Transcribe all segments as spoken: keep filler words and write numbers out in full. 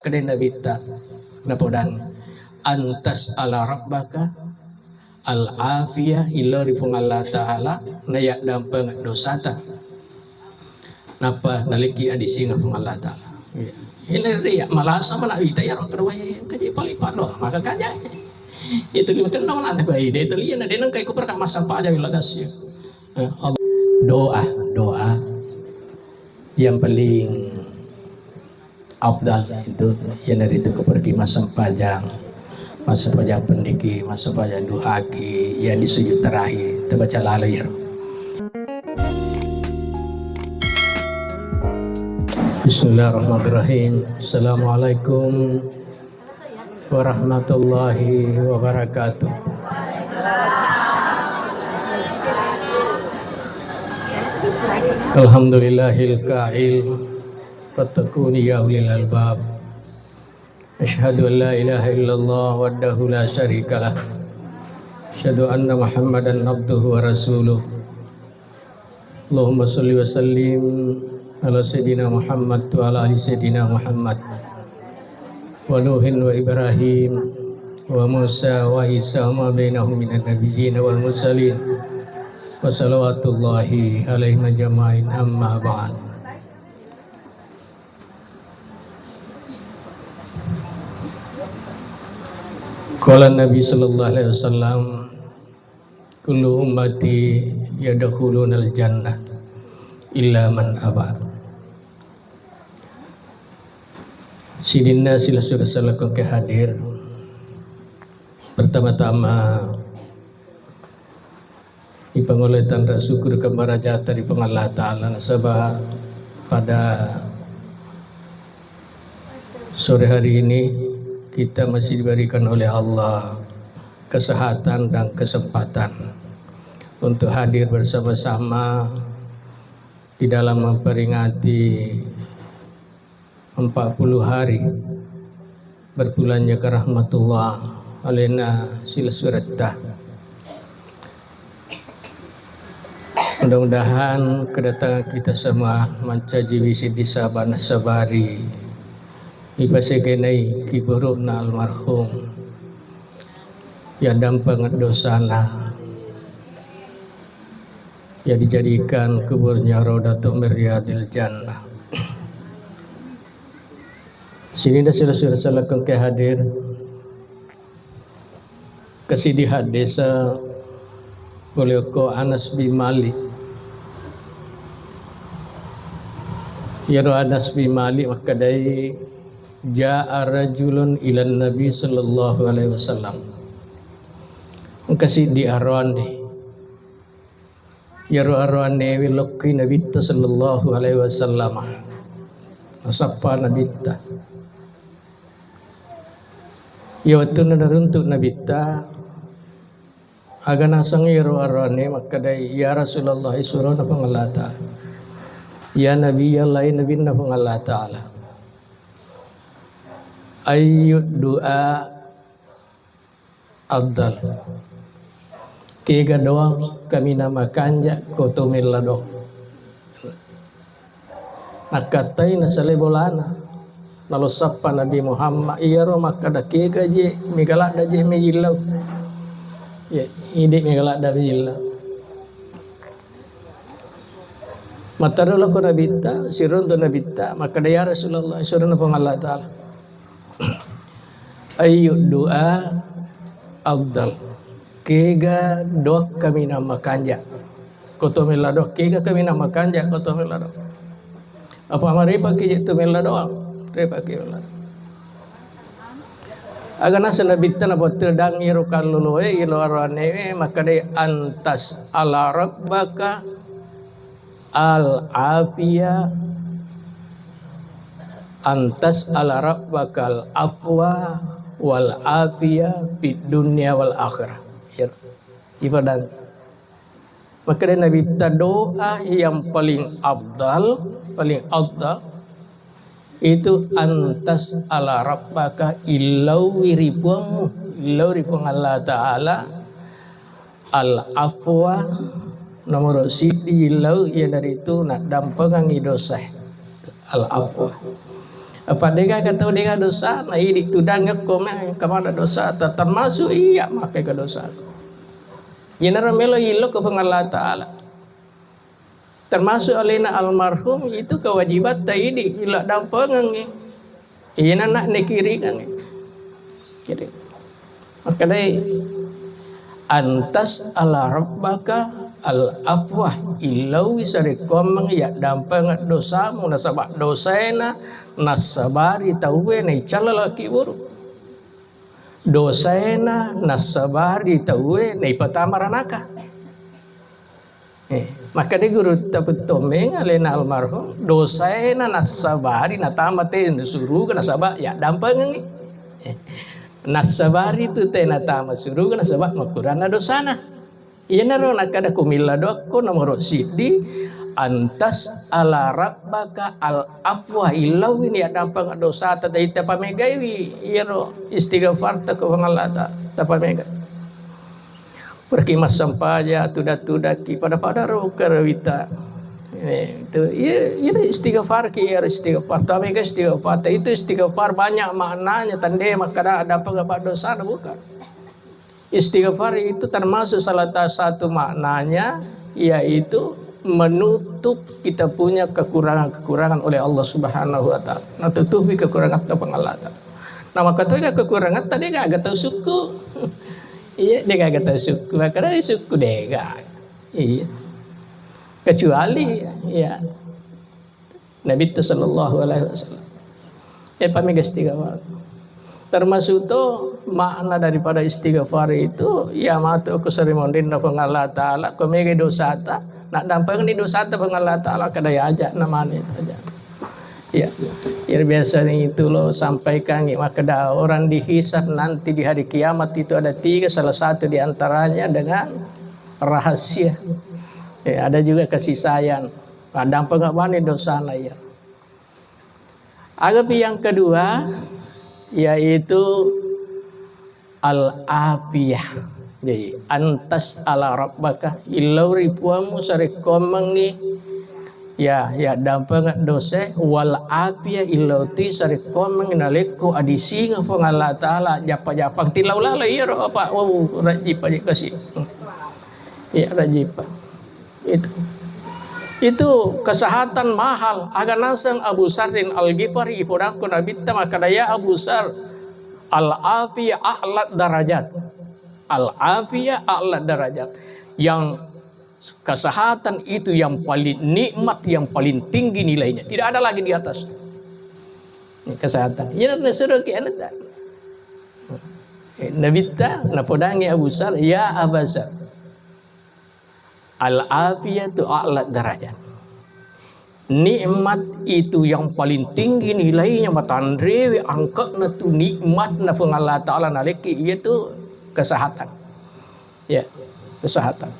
Kedai Nabitta, napodang, "Antas ala rabbaka al afiyah," illau ri Puang Allah Ta'ala, nayaddampeng dosata. Nappa nalekki adising Puang Allah Ta'ala. Iya. Ini ria, malasa mana wita ya, roh kedua, eh, kaji paling pado, maka kaja. Itu lima kenal nanti, baik, dia itu lian, dia nengkai kuper kamar sampah aja, bila das ya. Eh, Allah. Doa, doa yang paling afdal itu, iyanaritu kepergi massempajang, massempajang pendiki, massempajang duhaki, yang di sujud terakhir, terbaca lalu ya. Bismillahirrahmanirrahim. Assalamualaikum warahmatullahi wabarakatuh. Alhamdulillahil qail, "Fattaquni ya ulil albab." Asyhadu an la ilaha illallah wahdahu la syarika lah. Asyhadu anna Muhammadan abduhu wa rasuluh. Allahumma shalli wa sallim ala Sayyidina Muhammad wa ala ali Sayyidina Muhammad wa Nuhin wa Ibrahim wa Musa wa Isa wa ma bainahum minan nabiyyin wal mursalin wa salawatullahi alaihim ajma'in, amma ba'd. Qala Nabi sallallahu alaihi wasallam, "Kullu ummati yadkhulunal jannah illa man aba." Sininna silessureng salakongke hadir. Pertama-tama, ipangoloi tanra syukur kemarajata ri Puang Allah Ta'ala, nasaba pada sore hari ini kita masih diberikan oleh Allah kesehatan dan kesempatan untuk hadir bersama-sama di dalam memperingati empat puluh hari berpulangnya ke rahmatullah alena silessuretta. Mudah-mudahan kedatangan kita semua mancaji wisi disaba nasabari ipasegenai kiburukna almarhum, yaddampeng dosana, ya dijadikan kuburnya raudatun min riyadil jannah. Sininna silessureng salakongke hadir. Kasiddi haddese pole okko Anas bin Malik. Iyaro Anas bin Malik makkedai, "Ja'a rajulun ilan Nabi sallallahu alaihi wasallam." Engka siddi aroanne. Iyaro aroannewe lokkoi Nabitta sallallahu alaihi wasallam. Nasappa Nabitta. Iya wettunna naruntuk Nabitta, aga naseng iyaro aroanne makkedai, "Ya Rasulullah, isurona Puang Allah Ta'ala. Ya Nabi Allah, Nabinna Puang Allah Ta'ala. Ayyu du'a afdal. Kega doang kaminang makanja ko to mella doang?" Nakkattai nasalai bolana. Nalo sappa Nabi Muhammad, iyaro makkeda kega je mega ladda je mejillau. Ya, idi mega ladda mejillau. Mattaro lako Nabitta, siruntu Nabitta, makkeda, "Ya Rasulullah, surona Puang Allah Ta'ala." Ayyu du'a afdal. Kega doa kaminang makanja? Ko to mella doa, kega kaminang makanja ko to mella doa? Apa marepaki je to mella doa? Repaki mella doa. Aga naseng Nabitta napottedang iro kalloloe, ilo aroanewe, makkedai, "Antas ala rabbaka al afiyah, antas ala rabbakal afwa wal afiyah fid dunya wal akhirah." Iyaro. Ipadang. Makkeda Nabitta, doa yang paling afdal, paling afdal itu antas ala rabbaka, illauwi ri Puangmu, illau ri Puang Allah Ta'ala, al afwa, nomoro siddi illau iyanaritu naddampengengngi dosa. Al afwa. Apa degaga tau dega dosa, na idi tudang ko me kemana dosa, ta-, termasuk iya makkega dosa. Yenaro melo illo ko Puang Allah Ta'ala. Termasuk alena almarhum itu kewajiban ta idi ila dampengengi. Iyana nak nekiringangi. Jadi, makkedai, "Antas ala rabbaka al afwa," illau sarekkoammengngi yaddampengeng dosamu, nasaba dosaena nassabari tauwe naicalla laki buru. Dosaena nassabari tauwe naipatama ranaka. Eh, makkeda guru tapettomeng alena almarhum, dosaena nassabari natama te suruga nasaba yaddampengengi. Eh, nassabari tu te natama suruga nasaba makuranna dosana. Iyanaro nakkeda kumilla doakko nomoro siddi, antas ala rabbaka al afwa, illauini yaddampengeng dosata, dai tapamegaiwi iyaro istighfar ta ko Puang Allah ta-, tapamega. Pergi massampaja, tuda-tudaki, pada-pada ro karawita. Eh, itu, iya, iya istighfar ki, iya istighfar. Tapi ke istighfar, itu istighfar banyak maknanya, tande makkeda ada apa dosa, bukan. Istighfar itu termasuk salah ta-, satu maknanya, yaitu menutup kita punya kekurangan-kekurangan oleh Allah Subhanahu wa Ta'ala. Nah, tutupi kekurangan ta Puang Allah Ta'ala. Nah, maka tu kekurangan tadi gak tau syukur. Iya, dia gak tau syukur. Makanya syukur dega. Iya. Kecuali, ya, Nabitta sallallahu alaihi wasallam. Eh, pamega istighfar. Termasuk to makna daripada istighfar itu, ya matu ku seri mondinna Puang Allah Ta'ala, ko mega dosata, nak dampengni dosata Puang Allah Ta'ala, kada yaja namanya itu aja. Ya, ya biasanya itu lo sampaikan, ya, makkeda orang dihisab nanti di hari kiamat itu ada tiga, salah satu di antaranya dengan rahasia. Ya, ada juga kasih sayang. Padang pengabani dosana ya. Agapi yang kedua, yaitu al-afiyah. Jadi, antas ala rabbaka, illau ri puammu sarekkoammengngi, ya, ya, dampengeng dose, wal afiyah, illau ti sarekkoammengngi nalekko adisinga Puang Allah Ta'ala, jappa-jappang tilau lalo, iya ro apa, oh, rajipa kasi. Ya, rajipa. Itu. Itu kesehatan mahal. Aga naseng Abu Sarrin Al-Ghifari, ipodakko Nabitta makkeda, "Ya Abu Sar, al-afiyah a'la darajat." Al-afiyah a'la darajat. Yang kesehatan itu yang paling nikmat, yang paling tinggi nilainya. Tidak ada lagi di atas. Ini kesehatan. Ini suruh ki anu tak? Nabitta, napodangi Abu Sar, "Ya Abu Sar." Al-afiyatu a'la darajat. Nikmat itu yang paling tinggi nilainya, matanrewe angkatna tu nikmatna Puang Allah Ta'ala nalekki, iya tu kesehatan. Ya, kesehatan.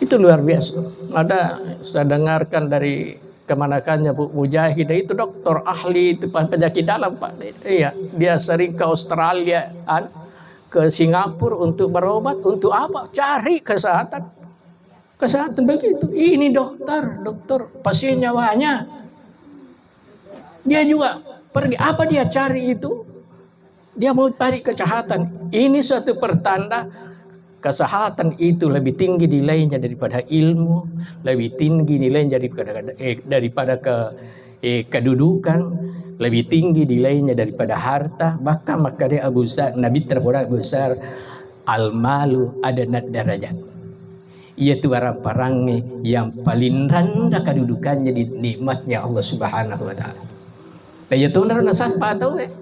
Itu luar biasa. Ada saya dengarkan dari kemanakannya Bu Mujahid, itu dokter ahli itu pa-, penyakit dalam, Pak. Iya, dia sering ke Australia, an-, ke Singapura untuk berobat. Untuk apa? Cari kesehatan. Kesehatan begitu. Ini dokter, dokter, pasiennya banyak. Dia juga pergi. Apa dia cari itu? Dia mau cari kesehatan. Ini suatu pertanda kesehatan itu lebih tinggi nilainya daripada ilmu, lebih tinggi nilainya daripada, eh, daripada ke-, eh, kedudukan, lebih tinggi nilainya daripada harta. Bahkan makkeda Abu Sar, Nabi terpodang Abu Sar, "Al-malu adanad darajat." Iya tu barang-barangnge yang paling rendah kedudukannya di nikmatnya Allah Subhanahu wa Ta'ala. Nah, iya tu naro nasappa tau, eh.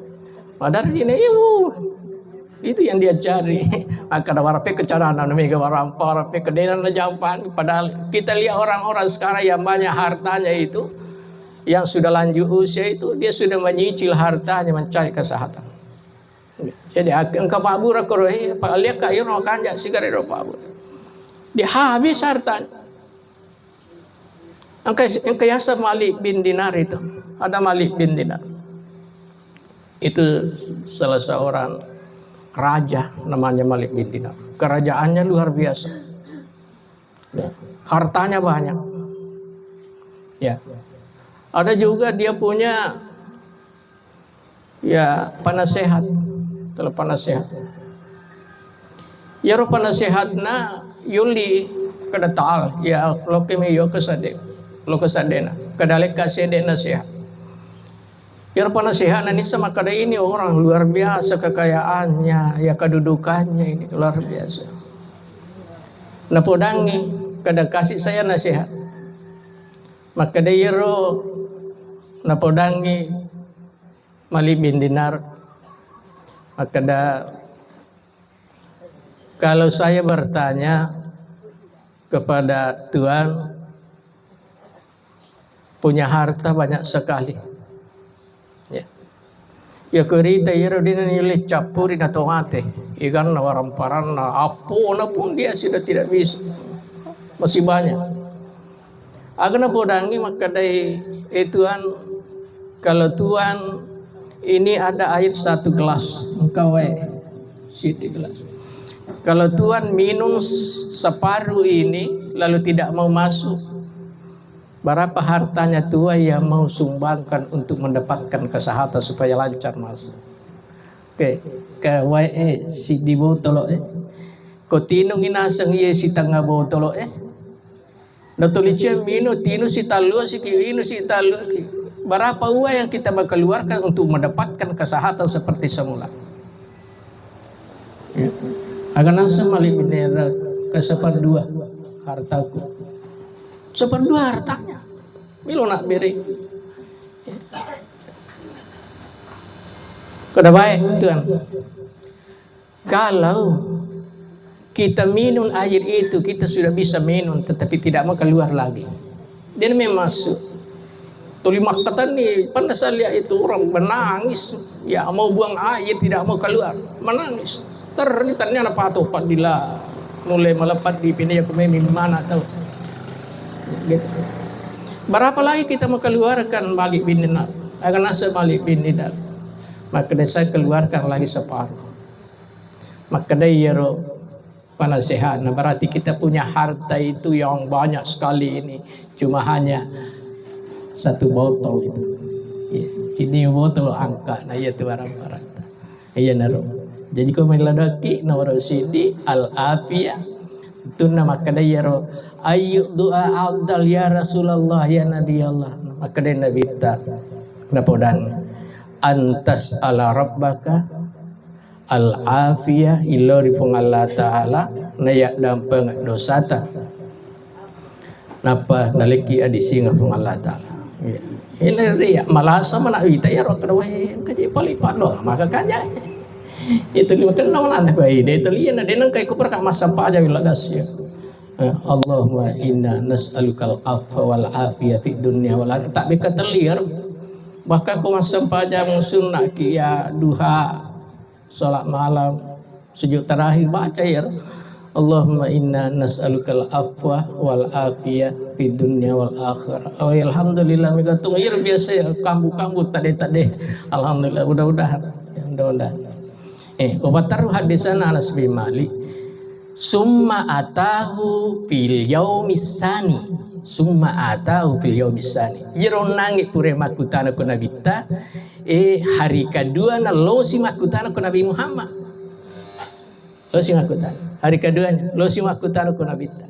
Padahal ini, iya, uh, itu yang dia cari. Maka ada warape kecarana, mega warampa, warape kedena na jampan. Padahal kita lihat orang-orang sekarang yang banyak hartanya itu, yang sudah lanjut usia itu, dia sudah menyicil hartanya mencari kesehatan. Jadi, ak-, engka pabbura koro, eh, pa-, liakka iro kanja sigare ro pabbura. Dia habis harta. Engka, engka yaseng Malik bin Dinar itu. Ada Malik bin Dinar. Itu salah seorang raja namanya Malik bin Dinar. Kerajaannya luar biasa. Ya, hartanya banyak. Ya. Ada juga dia punya, ya, penasehat. Kalau penasehat, iyaro penasehatna yolli kada taal, ya, lokemi yo kesade, lo kesadena. Kada leka sede nasehat. Iyaro penasehatna nissa makkeda, ini orang luar biasa kekayaannya, ya, kedudukannya ini luar biasa. Napodangi, kada kasih saya nasihat. Makkeda iyaro napodangi Malik bin Dinar, makkeda, kalau saya bertanya kepada Tuhan, punya harta banyak sekali. Ya. Ya, kerita iyaro dena nilai cappuri na to mate. Ikanna, waramparanna, apona pun dia sudah tidak bisa. Masih banyak. Aga napodangi makkedai, eh Tuhan, kalau Tuhan ini ada air satu gelas, engkau, eh, siti gelas. Kalau Tuhan minum separuh ini lalu tidak mau masuk, berapa hartanya Tuhan yang mau sumbangkan untuk mendapatkan kesehatan supaya lancar masuk? Oke, ke wae, eh, sidi botolo, eh. Ko tinungi naseng iye sitengnga botolo, eh. Natuli cie minung, tinung sitallu, siki minung sitallu. Berapa uang yang kita mau keluarkan untuk mendapatkan kesehatan seperti semula? Ya. Aga naseng Malik bin Dinar, ke seperdua hartaku. Seperdua hartanya. Milo nak beri. Kada baik, Tuhan. Kalau kita minum air itu, kita sudah bisa minum, tetapi tidak mau keluar lagi. Dia memang masuk. Tuli makkatani, pernah saya lihat itu orang menangis, ya, mau buang air tidak mau keluar, menangis. Ternyata na pato padila mulai melepat di pindah aku memang mana tahu. Gitu. Berapa lagi kita mau keluarkan Malik bin Dinar? Akan nasa Malik bin Dinar. Maka saya keluarkan lagi separuh. Makkeda iyaro penasehatna, berarti kita punya harta itu yang banyak sekali ini, cuma hanya satu botol itu. Iya, ini botol angka, nah, iya tu barang-barang. Iya naro. Jadi ko meladoki nomor sidi al afiyah. Tunna makkeda iyaro, ayu doa afdal ya Rasulullah, ya Nabi Allah. Makkeda Nabi ta, napodang, antas ala rabbaka al-afiyah, illo ri Puang Allah Ta'ala, nayaddampeng dosata. Nappa nalekki adisingeng Puang Allah Ta'ala. Iya. Ini ria, malasa mana wita ya roh kedua, eh, kaji pali pado, maka kaja. Itu lima kenal mana kau ide itu lian, ada nang kai kupra kak masa paja wila das ya. Eh, Allahumma inna nas'alukal afwa wal afiyah fid dunya wal akhirah. Tak beka telir. Bahkan ku masa paja musun nak kia duha. Salat malam, sujud terakhir baca ya. Allahumma inna nas'alukal afwa wal afiyah fid dunya wal akhirah. Oh, alhamdulillah, mega tung, iya biasa ya, kambu-kambu, tade-tade. Alhamdulillah, mudah-mudahan. Ya, mudah-mudahan. Eh, obat taruh hadisana Anas bin Malik. Summa atahu fil yaumis sani. Summa atahu fil yaumis sani. Iyaro nangi pure makkutana ko Nabitta, eh, hari kedua na losi makkutana ko Nabi Muhammad. Losi makkutana. Hari kedua na losi makkutana ko Nabitta.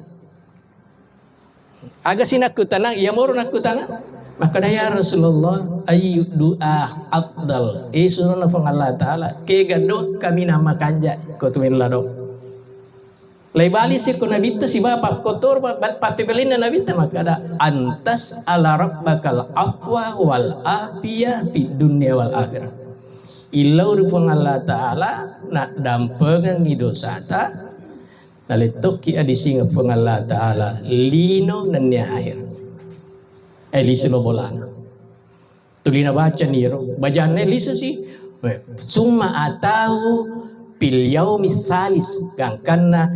Aga si nakkutana, iya moro nakkutana. Makkeda, "Ya Rasulullah, ayyu du'a afdal?" Eh, surona Puang Allah Ta'ala, kega do kami nama kanja ko tumen lado. Lai bali si ko Nabitta sibawa pakkotor pa-, pa-, pappebelinna Nabitta makkeda, antas ala rabbakal afwa wal afiyah fid dunya wal akhirah. Illau ri Puang Allah Ta'ala, naddampengengngi dosata, nalettokki adisingeng Puang Allah Ta'ala, lino nennia akhir. Eh, lisu lo bolana. Tuli nabaca ni ro, bajanna lisu si. Summa atahu fil yaumi salis, gangkanna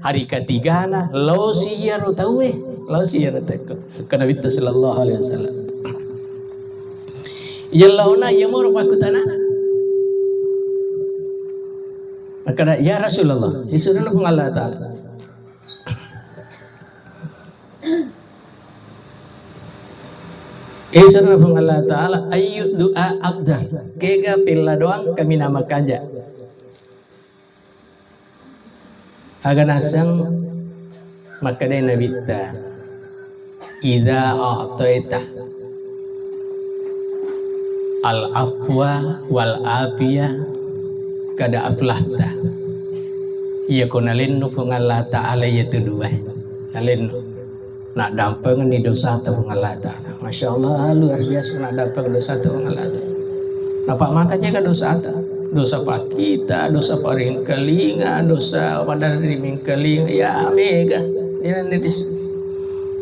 hari ketigana, losi iyaro tauwe, losi iyaro tauwe. Kena Nabitta sallallahu alaihi wasallam. Iya laona, iya moro pakkutanana. Makkeda, "Ya Rasulullah, isuruh Puang Allah Ta'ala." Isra Puang Allah Ta'ala, ayyu du'a afdal. Kega pella doang kaminang makaja. Aga naseng makkedai Nabitta, "Idza a'taita al-afwa wal afiyah kada aflahta." Iya ko nalenno Puang Allah Ta'ala iya tu dua. Nalenno. Naddampengenni dosata Puang Allah Ta'ala. Masya Allah, luar biasa naddampeng dosata Puang Allah Ta'ala. Napa maka jaga dosata? Dosa pakkita, dosa paringkalinga, dosa maderri mingkalinga, ya mega. Ini dis.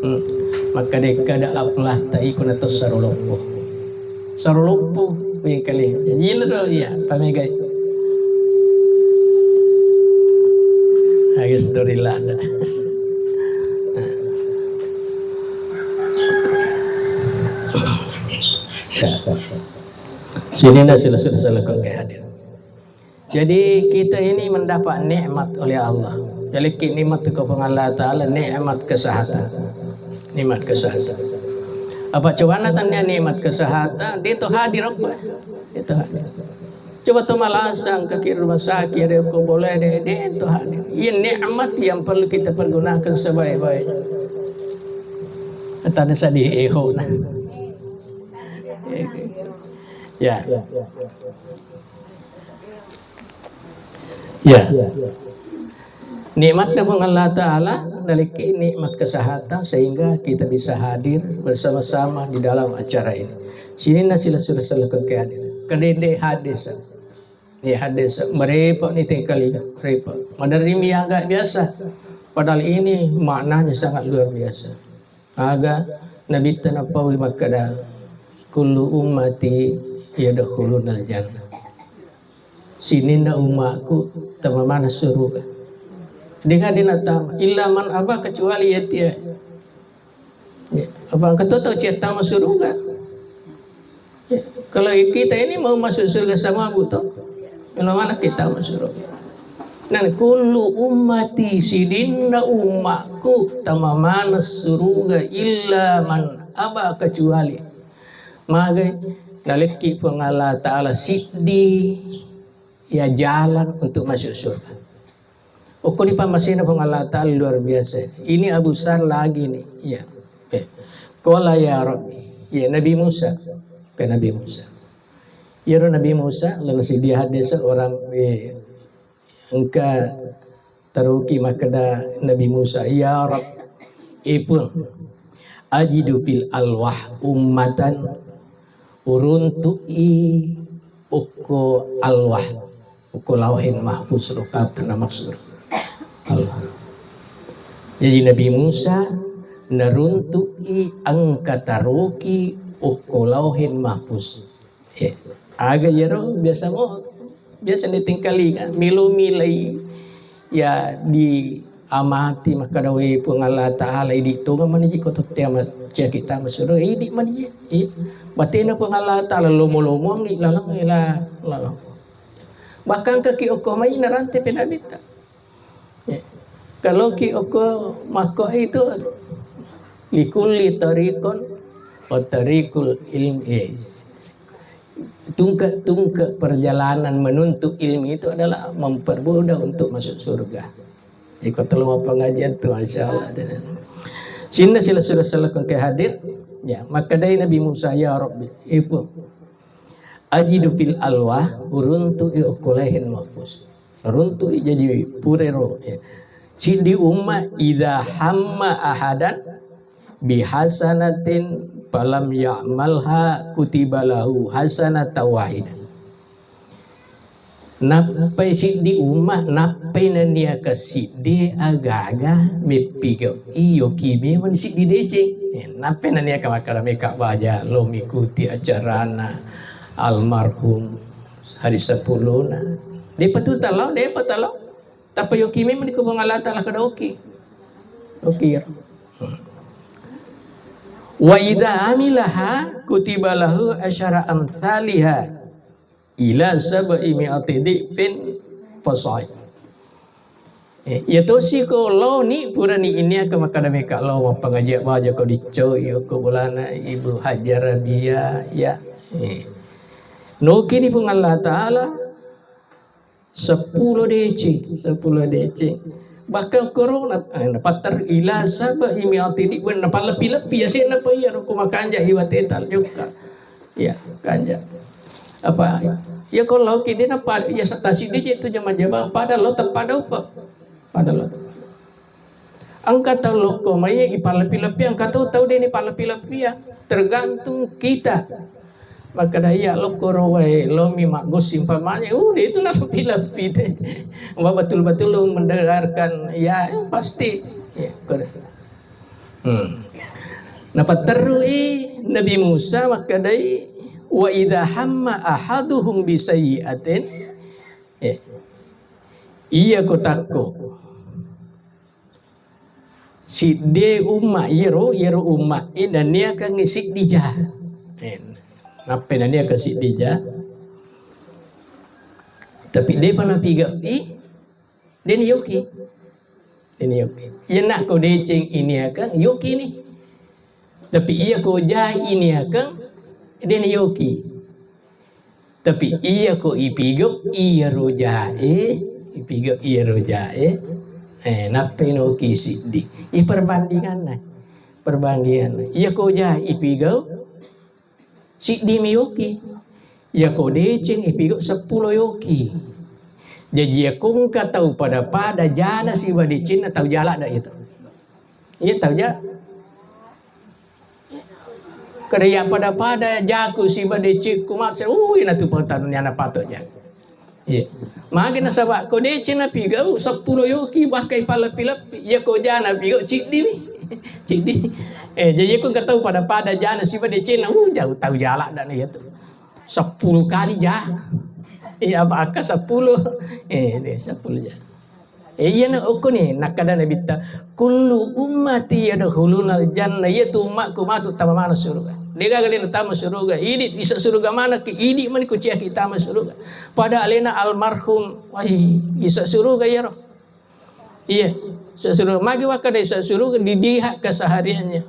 Hmm. Maka dekada aflahta iko na tossa roloppo. Saroloppo mingkalinga. Jadi ini do iya, pamegai. Agus Dorila ada. Sini nasi langsung disalahkan kayak hadir. Jadi kita ini mendapat nikmat oleh Allah. Jadi ki nikmat ke Allah Ta'ala, nikmat kesehatan. Nikmat kesehatan. Apa coba tanya nikmat kesehatan, dia itu hadir apa? Itu hadir. Coba tu malasang ke rumah sakit, ada ko boleh deh, deh itu hadir. Ini nikmat yang perlu kita pergunakan sebaik-baik. Tadi sedih eho nah. Ya. Ya. Nikmatnya Puang Allah Ta'ala, naliki nikmat kesehatan sehingga kita bisa hadir bersama-sama di dalam acara ini. Sini nasi sudah selalu ke hadir. Kedede hadis. Ini hadis. Merepot nih tingkali. Repot. Madarimi yang agak biasa. Padahal ini maknanya sangat luar biasa. Aga Nabitta napaui makkeda, "Kullu ummati yadkhulunal jannah." Sininna ummaku tama maneng suruga. Dega de natama, illa man aba, kecuali ya tia. Ya, apa engka to tau cia tama suruga? Ya, kalau kita ini mau masuk surga sama, Bu, toh? Melo mana kita masuk surga? Nah, kullu ummati, sidinna ummaku tama maneng suruga illa man aba, kecuali. Magai nalekki Puang Allah Ta'ala siddi ya jalan untuk masuk surga. Okko di pammasena Puang Allah Ta'ala luar biasa. Ini Abu Sar lagi nih. Ya. Eh. Qala ya Rabbi. Ya Nabi Musa. Ke Nabi Musa. Ya Nabi Musa, lalu si dia hadis orang eh, engka taruki makkeda Nabi Musa, "Ya Rabb, ipun, ajidu fil alwah ummatan." Uruntu'i okko alwah, okko lauhin mahfuz, rokapna maksud Allah. Jadi Nabi Musa naruntu'i engka taroki okko lauhin mahfuz. Eh, aga iyaro biasa mo, biasa ni tingkalinga, milo milai ya di amati makkeda, "We Puang Allah Ta'ala, idi tonga maniji ko totte ama cia kita masuro, idi maniji." Iya. Batena Puang Allah Ta'ala lomo-lomongi laleng ila laleng. Bahkan kaki okko mai narante penabita. Ya. Kalau ki okko makko itu likulli tariqun wa tariqul ilmi. Eh. Tungke-tungke perjalanan menuntut ilmu itu adalah mempermudah untuk masuk surga. Iko telu pengajian tu, masya Allah. Sinna sila sudah selekon ke hadir, ya, makkadai Nabi Musa, "Ya Rabbi, ipu, ajidu fil alwah, uruntu i okko lauhin mahfuz." Runtu i jadi purero, ya. Siddi umma idza hamma ahadan bihasanatin falam ya'malha kutiba lahu hasanatan wahidah. Nappai siddi umma, nappai naniaka siddi aga-aga meppigau i yoki memang siddi deceng. Eh, nappai naniaka makkada meka baja lo mikuti acarana almarhum hari sepuluh na. Depa tu talau, depa talau. Tapi yoki memang dikubung Allah Ta'ala kada oki. Oki ya. Wa idza amilaha kutiba lahu asyara amsaliha ila sab'i mi'ati dhifin fasa'id. Eh, iya tosi ko loni purani inia ke makkada meka lo mappangaji baja ko dicco iyo ko bolana Ibu Hajar Rabia ya. Eh. Noki ni Puang Allah Ta'ala seppulo deceng, seppulo deceng. Bahkan corona, eh, napatter ila saba imi ati di ben napallepi-lepi ya sih napa iya ko makanja iwa tetal jokka. Ya, kanja. Apa ya ko lo ki dia napa ya tasi di itu jama-jama pada lo tepada upa. Pada lo tepada. Engka tau lokko mai ipallepi-lepi, engka tau tau deni pallepi-lepi ya. Tergantung kita. Makkeda iya lokko ro wae, lo mi maggossing pamane, udah itu nalepi-lepi deh. Wah, betul-betul lo mendengarkan, ya, ya, pasti. Ya, kore. Hmm. Napatterui Nabi Musa makkedai, "Wa idza hamma ahaduhum bisayyi'atin." Eh. Iya ko takko. Sidde umma iyaro, iyaro umma e naniakangngi siddi ja. Eh, nappai naniakang siddi ja. Tapi depa napigapi, deni yoki. Deni yoki. Iya nakko deceng iniakang yoki ni. Tapi iya ko ja iniakang, deni yoki. Tapi iya ko ipigau iyaro jae, ipigau iyaro jae, eh, nappai noki siddi. Iya perbandinganna, perbandinganna. Iya ko ja ipigau, siddi mi yoki. Iya ko deceng ipigau seppulo yoki. Jaji iya ko engka tau pada-pada jana siba decenna tau jala da itu. Iya tau ja. Kada iya pada-pada jaku siba decekku maksa, ui natu pengetahuan yana patut ja. Iya. Magi nasaba ko deceng napigau seppulo yoki bahkan ipallepi-lepi. Iya ko jana pigau ciddi mi. Ciddi. Eh, jadi ko engka tau pada-pada jana siba decenna, uh, jauh tau jala dan iya tu. Seppulo kali ja. Iya, apa akka seppulo? Eh, deh, seppulo ja. Eh, iyana okko ni, nakkada Nabitta, "Kullu ummati yadkhulunal jannah," iya tu ummakku matu tama maneng suruga. Degaga lena tama suruga, idi isa suruga manakki, idi mani kuciaki tama suruga. Pada alena almarhum, wai, isa suruga iyaro. Iya, isa suruga. Magi wakkada isa suruga, didiha kesehariannya.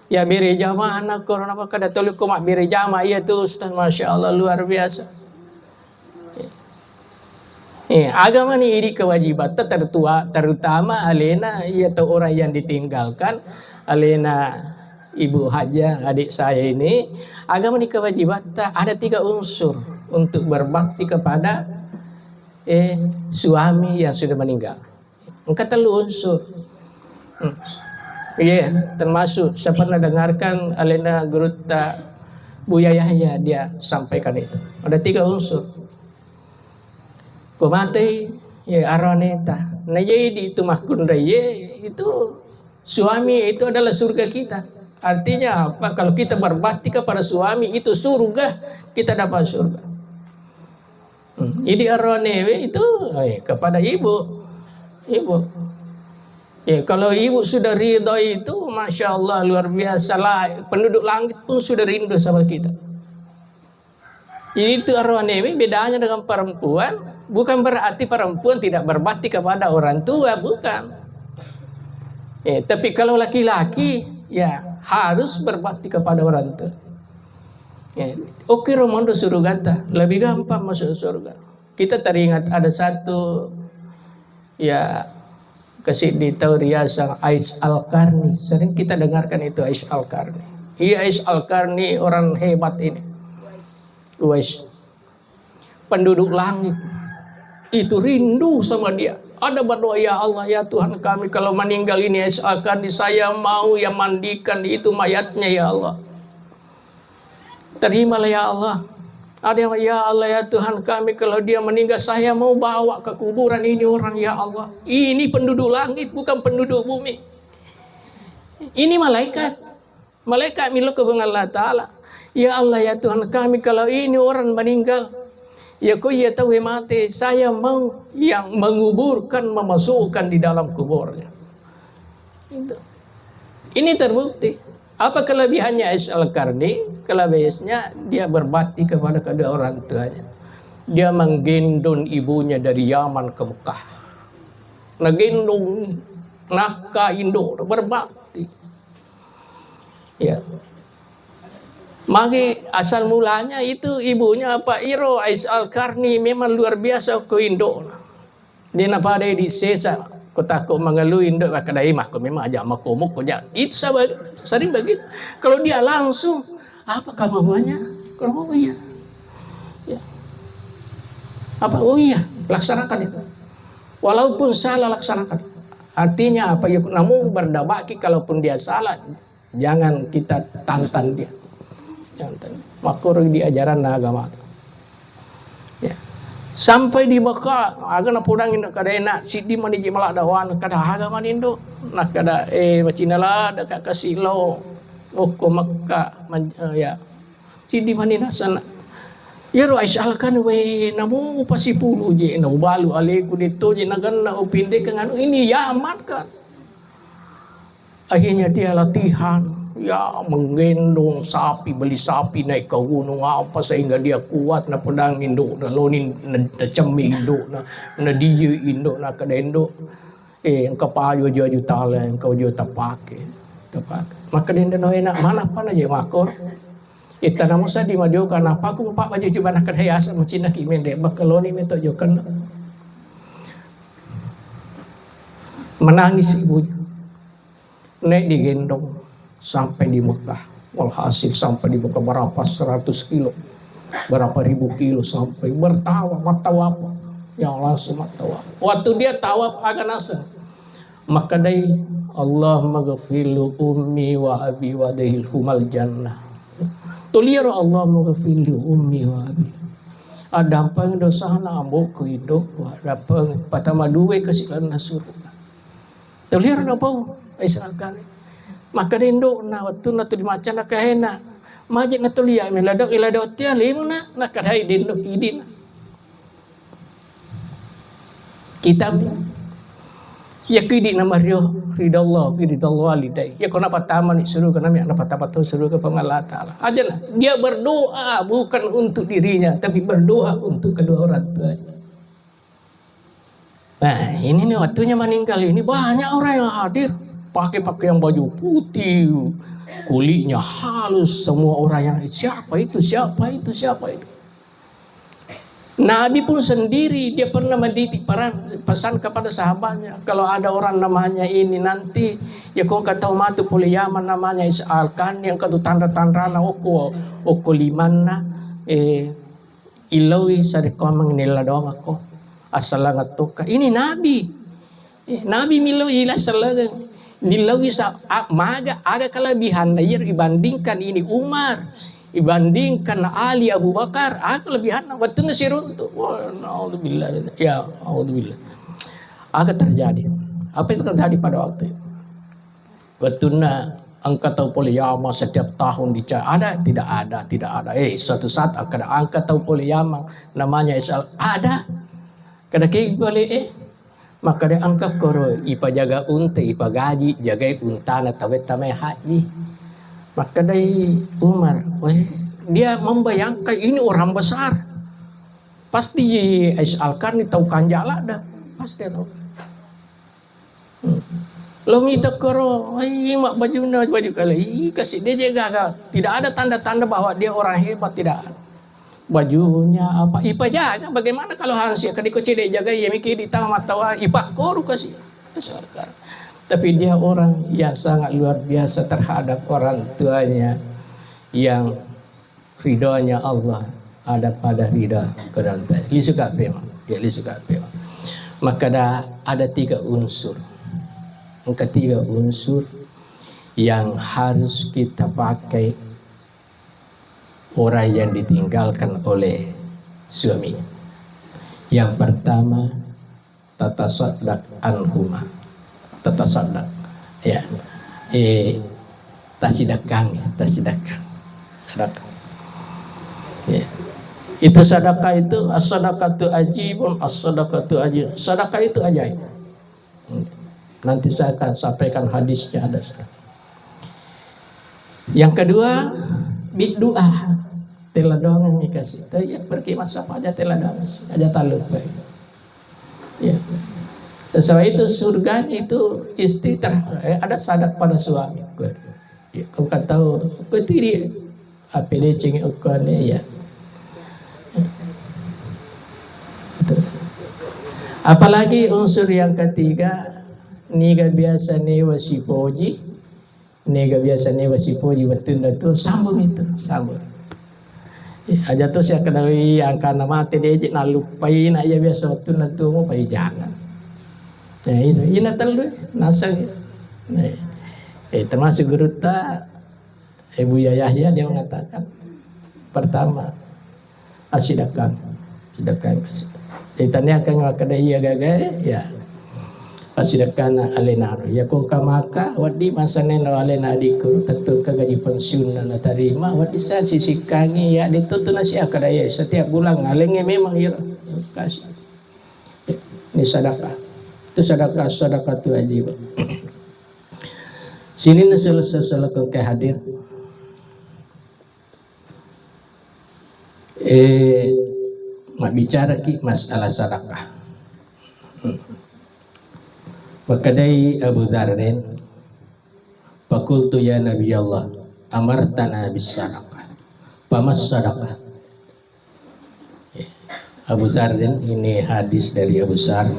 Ya, bere jama anak corona apa kada toli ko mak bere jama iya tu Ustaz, Masya Allah, luar biasa. Eh, agama ni idi kewajibatta tertua, terutama alena iya tu orang yang ditinggalkan, alena Ibu Haja, adik saya ini, agama ni kewajibatta ada tiga unsur untuk berbakti kepada, eh, suami yang sudah meninggal. Engka tellu unsur. Hmm. Iya, termasuk saya pernah dengarkan alena gurutta Buya Yahya dia sampaikan itu. Ada tiga unsur. Ko matei, ya, aroneta. Nah, jadi itu makkunrai, ya, itu suami itu adalah surga kita. Artinya apa? Kalau kita berbakti kepada suami, itu surga, kita dapat surga. Hmm, jadi aroanewe itu, eh, kepada ibu. Ibu. Ya, kalau ibu sudah ridho itu, Masya Allah, luar biasa lah. Penduduk langit pun sudah rindu sama kita. Jadi itu aroanewe bedanya dengan perempuan, bukan berarti perempuan tidak berbakti kepada orang tua, bukan. Eh, tapi kalau laki-laki, ya harus berbakti kepada orang tua. Ya, oke, romondo surgata, lebih gampang masuk surga. Kita teringat ada satu, ya, kesiddi tau riasang Ais Al-Qarni. Sering kita dengarkan itu Ais Al-Qarni. Iya, Ais Al-Qarni orang hebat ini. Uwais. Penduduk langit itu rindu sama dia. Ada berdoa, "Ya Allah, ya Tuhan kami, kalau meninggal ini Ais Al-Qarni, saya mau yang mandikan itu mayatnya, ya Allah." Terimalah, ya Allah. Ada yang, "Ya Allah, ya Tuhan kami, kalau dia meninggal, saya mau bawa ke kuburan ini orang, ya Allah." Ini penduduk langit, bukan penduduk bumi. Ini malaikat. Malaikat milo ke Allah Ta'ala. "Ya Allah, ya Tuhan kami, kalau ini orang meninggal, ya ko iya tau mate, saya mau yang menguburkan, memasukkan di dalam kuburnya." Itu. Ini terbukti. Apa kelebihannya Ais Al-Qarni? Kelebihannya dia berbakti kepada kedua orang tuanya. Dia menggendong ibunya dari Yaman ke Mekah. nagendong, nakka indo, berbakti. Ya. Mage asal mulanya itu ibunya apa, iro Ais Al-Karni memang luar biasa ko indo. Dia napada di sesa, ko tako mangalui indo, makkedai mako memang aja mako moko ja. Itu sabar, sering begitu. Kalau dia langsung, apa kemauannya? Kalau mau iya. Ya. Apa? Oh iya, laksanakan itu. Walaupun salah, laksanakan. Artinya apa? Ya, namu berdabaki, kalaupun dia salah, jangan kita tantang dia. Jangan tantang. Makkoro di ajaran agama. Ya. Sampai di Mekah, aga napodangi na kada enak, siddi mani je mala dawan, kada aga mani indo. Nah, kada, eh, macina la, ada kak kasih lo. Oh, ko Mekah, man-, eh, ya. Siddi mani nasana. Iyaro Aisyah kan, we, namu pasipulu je, na ubalu aleku detto je, naganna upindekeng anu, ini Yaman kan. Akhirnya dia latihan, ya, menggendong sapi, beli sapi naik ke gunung apa sehingga dia kuat, na pedang induk, na loni, na, na cemmi induk, na, na diyu induk, na kedenduk. Eh, engka paju aju-aju tala, engka aju tapake, tapake. Maka denda no enak, mana apa na je makor. Itta namo sadi madio kana paku pak baju coba nak kedai asa macina ki mende, bakka loni meto jokan. Menangis ibunya. Naik digendong sampai di Mekah. Walhasil sampai di Mekah berapa seratus kilo, berapa ribu kilo sampai bertawaf, bertawaf. Yang langsung bertawaf. Waktu dia tawaf agak naseng. Makkedai, "Allahumma ghfirli ummi wa abi wa adkhilhumal jannah." Toliro, "Allahumma ghfirli ummi wa abi." Addampeng dosana amboku, indokku, addampeng patama duwe kasilanna suruga. Toliro na pau, Aisyah Al-Karni. Makkeda indokna, wettunna tu dimacana kahena. Maje na tolia, mela do, ila do tia limuna, nakadai dendok idina. Kitab. Iya ku idi na mario ridallah, fi ridallah walidai. Iya ko napatamani suruga, nami napatama tau suruga Puang Allah Ta'ala. Aja lah, dia berdoa bukan untuk dirinya, tapi berdoa untuk kedua orang tuanya. Nah, ini nih waktunya meninggal ini banyak orang yang hadir pakai pakaian baju putih, kulitnya halus, semua orang yang, "Siapa itu? Siapa itu? Siapa itu?" Nabi pun sendiri dia pernah mendidik peran, pesan kepada sahabatnya, kalau ada orang namanya ini nanti, ya kau nggak tahu matu pole Yaman namanya Is'al kan, yang katu tanda-tandana oko, oko limanna, eh, Illoi sarekkoameng nella doangekko, assalangeng tokka. Ini Nabi. Eh, Nabi millau ila sellengeng. Nillauwi sa-, a-, maga, aga kelebihanna iyaro ibandingkan ini Umar, ibandingkan Ali, Abu Bakar, aga kelebihanna? Wettunna siruntu. Wah, naudzubillah. Ya, naudzubillah. Aga terjadi? Apa yang terjadi pada waktu itu? Wettunna engka tau pole Yamang setiap tahun dica-, ada? Tidak ada, tidak ada. Eh, suatu saat kada engka tau pole Yamang namanya Isal, ada. Kada ke pole, eh, makkeda engka koro ipajaga unta, ipagaji, jagai untana tawetta mai haji. Makkedai Umar, weh, dia membayangkan ini orang besar. Pasti Isal kan tau kanja ladde. Pasti tau. Hmm. Lo mita koro, ai, mak bajuna, baju kale, ih, kasih dia jaga. Tidak ada tanda-tanda bahwa dia orang hebat, tidak ada. Bajunya apa, ipajaga. Bagaimana kalau hansip, kadiko cedek jaga, iya miki di tahu matawa, ipakkoru kasih. Tapi dia orang yang sangat luar biasa terhadap orang tuanya yang ridhonya Allah ada pada ridha kedanta. Lisu kape, ya, lisu kape. Maka ada, ada tiga unsur. Yang ketiga unsur yang harus kita pakai orang yang ditinggalkan oleh suami. Yang pertama, tatasaddaq anhuma. Tatasaddaq. Ya. Eh, tasidakang, ya, tasidakang. Sedekah. Ya. Itu sedekah itu, as-sadaqatu ajibun, as-sadaqatu ajib. Sedekah itu ajaib. Nanti saya akan sampaikan hadisnya ada. Yang kedua, biddu'a. Tela doang yang dikasih. Tapi ya, pergi masa apa aja tela doang. Aja talu. Ya. Sebab itu surga itu istri ter-, eh, ada syahadat pada suami. Kau kata, kau tiri apa dia cengek ukurannya ya. Apalagi unsur yang ketiga, niga biasa newa sipoji, niga biasa newa sipoji wettunna tu, sambung itu, sambung. Aja tu saya kenai angkana mate deje naluppai na iya biasa wettunna tu mau pai jangan. Ya, itu, ina tellu, nasang. Nah, eh, termasuk gurutta, eh, Buya Yahya, dia mengatakan, pertama, asidakang. Sidakang. Jadi taniakan makkeda iya gaga, ya. Pasidakkana alenaro. Ya kongka maka, waddi masaneno alena adikku, tentu ke gaji pensiun na natarima, waddi sa sisikkangi, ya, itu tu nasi akkeda, ya, setiap bulan alenge memang, ya, kasih. Ini sadakah. Itu sadakah, sadakah tu wajib. Sininna sel-, sel-, sel-, ke hadir. Eh, mabbicaraki masalah sadakah. Hmm. Makkedai Abu Dzarrin, "Faqultu ya Nabi Allah, amartana bis sadaqah. Famas sadaqah?" Abu Dzarrin, ini hadis dari Abu Dzar,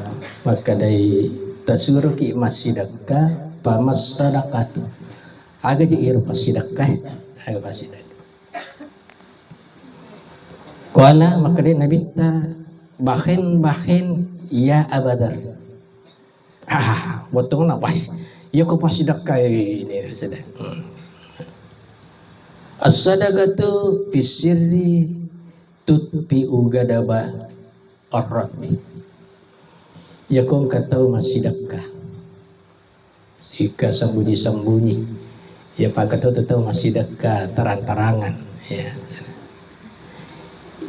makkedai, "Tasuruki massidakka, famas sadaqatu?" Aga je iro passidakka, aga passidakka. Qala, makkedai Nabitta, "Bakhin, bakhin, ya Aba Dzar." Ah, bottona, wah, iya ko passidakka ini sudah. Hmm. As-sadaqatu fis sirri tutfi'u ghadaba ar-rabbi. Iya ko engka tau massidakka. Ika sembunyi-sembunyi. Ya, pakatu tau massidakka terang-terangan, ya.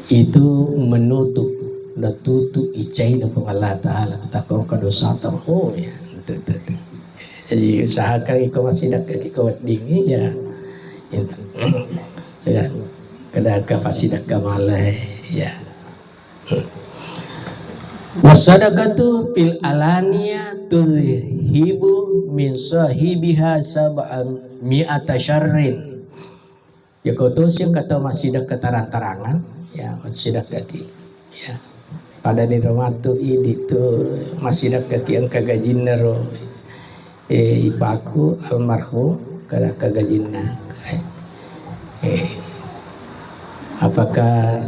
Itu menutup, natutup icaina Puang Allah Ta'ala. Takut ke dosa tau. Oh, ya. Itu, itu, itu. Jadi, usahakan iko massidakka, iko weddingi, ya. Itu. Ya. Kada ke passidakka malai, ya. Wasadaqatu fil alaniya tudhibu min sahibiha sab'a mi'ata syarrin. Ya, ko tosi engka tau massidakka tarang-tarangan, ya, massidakkaki. Ya. Pada ni romatu idi tu massidakkaki engka gajinna ro, eh, ipaku almarhum, kada engka gajinna. Eh, apakah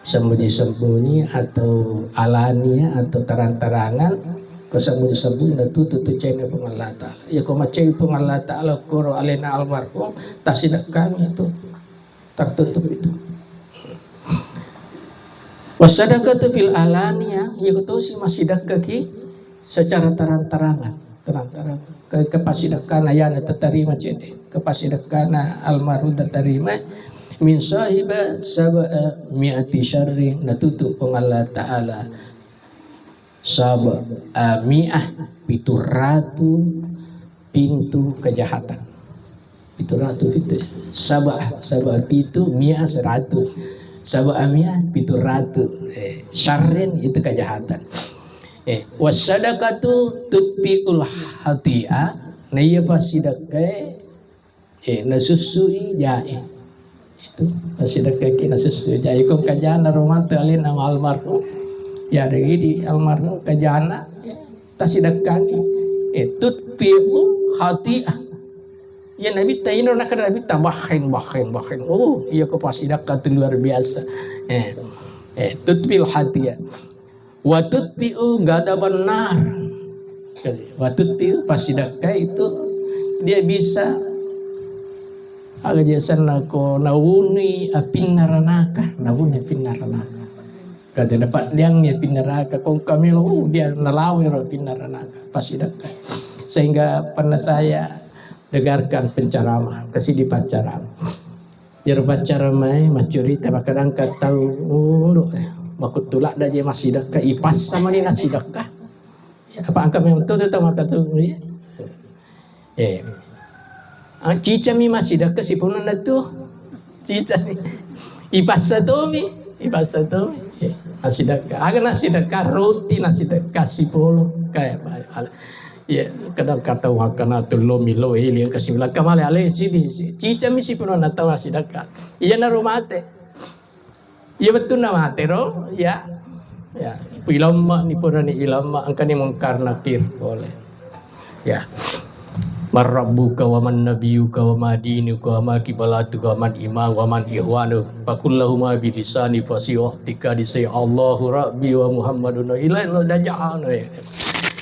sembunyi-sembunyi atau alania atau terang-terangan, ko sembunyi-sembunyi natutup tu cene Puang Allah Ta'ala. Ya, ko macai Puang Allah Ta'ala, koro alena almarhum, tasidakkangi itu. Tertutup itu. Wasadaqatu fil alania, ya, ko tosi masidakkaki secara terang-terangan, terang-terangan. Ke, kepasidakkana yana tatarima cede, kepasidakkana almarhum tatarima, min sahiba sab'a mi'ati syarri, natutup Puang Allah Ta'ala sab'a mi'ah, pitu ratu pintu kejahatan. Pitu ratu pintu. Sab'a, sab'a pitu, mi'ah seratu. Sab'a mi'ah, pitu ratu. Eh, syarrin itu kejahatan. Eh, wasadaqatu tutfi'ul khati'ah. Nah, iya passidakkae, eh, nasussui jae. Itu pasidakkaki nasussui jae. Ko kajana rumah tu alena almarhum. Ya, ada idi almarhum kajana, ya, tasidakkangi. Eh, tutfi'ul khati'ah. Ya, Nabitta ino, nakada Nabitta, bahin, bahin, bahin. Oh, iya ko pasidakka tu luar biasa. Eh, eh, tutfi'ul khati'ah. Wa tutfi'u ghadaban nar. Wa tutfi'u, pasidakka itu dia bisa, aga jasanna ko, nawunui apinna ranaka, nawunui apinna ranaka. Kata dapat liang ni apinna ranaka, ko kamelo, oh, dia nalawi ro apinna ranaka, pasidakka. Sehingga pernah saya dengarkan penceramah, kasih di penceramah. Iyaro paccaramae maccurita, makkadangka tau, "Ulu, eh, makuttu ladda je massidakka, ipassa mani nassidakka." Apa engka memang tu tau makkatu, eh. Eh. Ah, cicami massidakka sipunna tu. Cicami. Ipassa tomi, ipassa tomi. Eh. Nasidekka, aga nasidekka, roti nasidekka sipolo. Kayak, iya, kadang kata wakana tu lo milo, eh, liang kasi bilang kamale ale sidi, si-, cicami sipolo natau nasidekka. Iya naro mate. Iya bettunna mate ro, ya. Ya, ilamma ni purani ilamma, engkani Mungkar Nakir pole. Ya. Man rabbuka wa man nabiyuka wa ma dinuka wa ma kibalatuka wa man imam wa man ikhwanu. Fakullahuma bilisani fasiwa tika disai Allahu Rabbi wa Muhammadun ilaihi daja'an.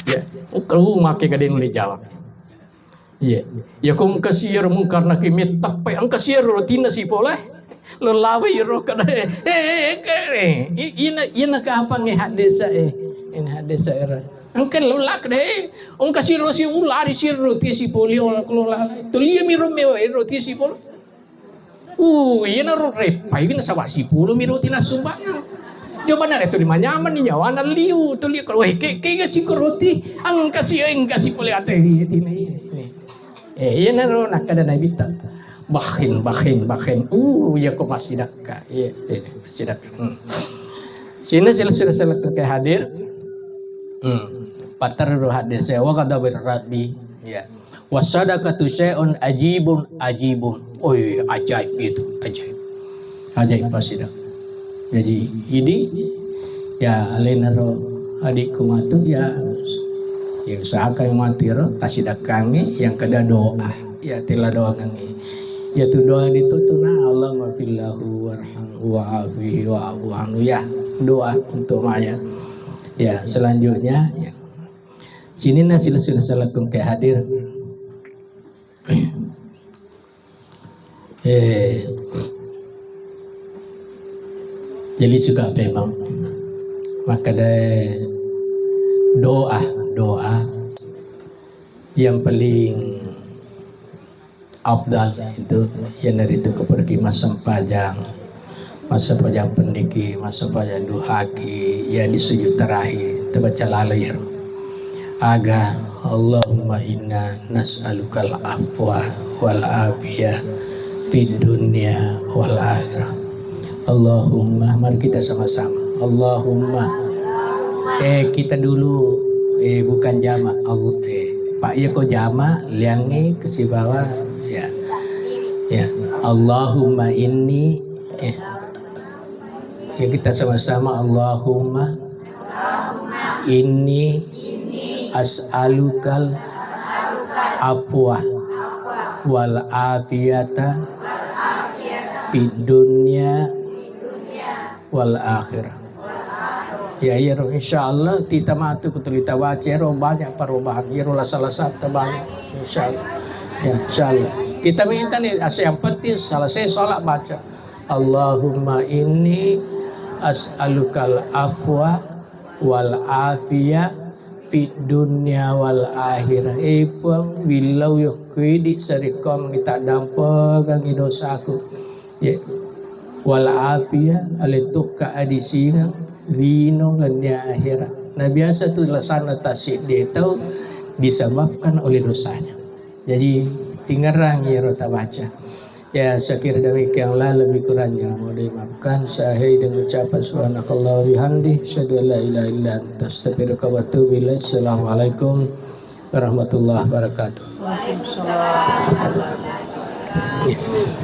Ya. Engka lu make kadenu le jawab. Iya. Ya ko engka siro Mungkar Nakir mettappai, engka siro rotina sipole. Lo lawi ro kada, eh, eh, eh, eh, i-, ina, ina kapang, eh, haddesa, eh. Ina haddesa era. Engka lo lak deh. Engka siro si ulari siro roti sipoli ola kelola. Tulia mi ro mewa, eh, roti sipolo. Uh, iya naro repai, nasaba sipolo mi roti nasumbangan. Coba na itu lima nyaman ni nyawana liu, tulia kalau, eh, ke, ke, ke, siko roti, engka si, engka sipole ate, iya, tina, iya, ini. Eh, iya naro nakkada Nabitta. Bakhin, bakhin, bakhin. Uh, iya ko massidakka. Iya, iya, massidakka. Hmm. Sini sila-sila ke hadir. Hmm. Patar ro hadir saya wa ghadabir Rabbi. Ya. Wasadaqatu syai'un ajibun, ajibun. Oh, iya, ajaib itu, ajaib. Ajaib massidakka. Jadi, ini ya alena ro adikku matu ya, ya usahakan mati ro tasidakkangi yang kada doa. Ya tela doangengngi. Ya tu doa itu tu na Allahumma fillahu warhamhu wa afihi wa afu anhu ya. Doa untuk mayat. Ya selanjutnya ya. Sininna sila-sila salakung ke hadir. Eh, jadi suka memang maka dari doa, doa yang paling afdal itu iyanaritu kepergi massempajang, massempajang pendiki, massempajang duhaki, ya di sujud terakhir terbaca lalo ya. Aga Allahumma inna nas'alukal afwa wal afiyah fid dunya wal akhirah. Allahumma, mari kita sama-sama. Allahumma. Eh, kita dulu. Eh, bukan jama. Allah, eh, Pak, iya ko jama, liangi ke si bawah. Ya. Ya. Allahumma inni. Eh. Ya, kita sama-sama. Allahumma inni as'alukal afwa wal afiyata fid dunya wal akhirah. Ya, iyaro insyaallah kita matu kutuli tabaca iyaro banyak perubahan, iyaro lasa-lasa banyak insyaallah. Ya, insyaallah. Kita minta nih, as-, yang penting selesai sholat baca, "Allahumma inni as'alukal afwa wal afiyah fid dunya wal akhirah." Eh, Puang, willau yo kuidi sarikong kita dampegang dosaku. Ya. Wal afiyah, ale tokka adisingeng lino nennia akhirah. Nah, biasa tu lasanna tasiddi tau disebabkan oleh dosanya. Jadi, tingerang iyaro tabaca. Ya, saya kira demikianlah, lebih kurangnya mohon dimaafkan. Saya akhiri dengan ucapan subhanakallah wa bihamdi, asyhadu an la ilaha illa anta, astaghfiruka wa atubu ilaik. Assalamualaikum warahmatullahi wabarakatuh. Waalaikumsalam.